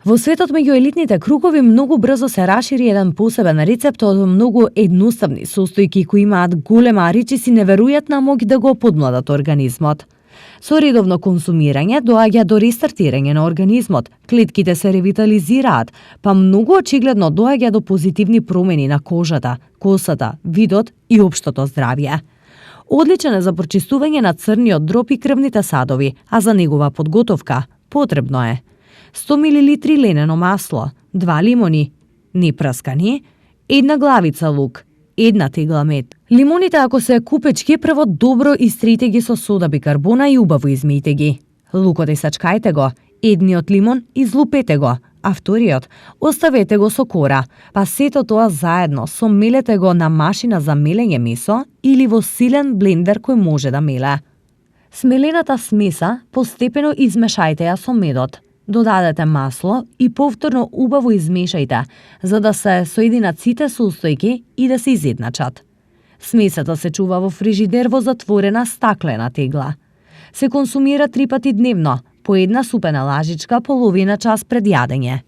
Во светот меѓу елитните кругови многу брзо се рашири еден посебен рецепт од многу едноставни состојки кои имаат голема, речиси неверојатна моќ да го подмладат организмот. Со редовно консумирање доаѓа до рестартирање на организмот, клетките се ревитализираат, па многу очигледно доаѓа до позитивни промени на кожата, косата, видот и општото здравје. Одличен е за прочистување на црниот дроб и крвните садови, а за негова подготовка потребно е 100 мл ленено масло, 2 лимони, непраскани, 1 главица лук, 1 тегла мед. Лимоните ако се купечки, прво добро истрите ги со сода бикарбона и убаво измијте ги. Лукот исачкајте го, едниот лимон излупете го, а вториот оставете го со кора, па сето тоа заедно somелете го на машина за мелење месо или во силен блендер кој може да меле. Смелената смеса постепено измешајте ја со медот. Додадете масло и повторно убаво измешајте, за да се соединат сите состојки и да се изедначат. Смесата се чува во фрижидер во затворена стаклена тегла. Се консумира 3 пати дневно, по една супена лажичка половина час пред јадење.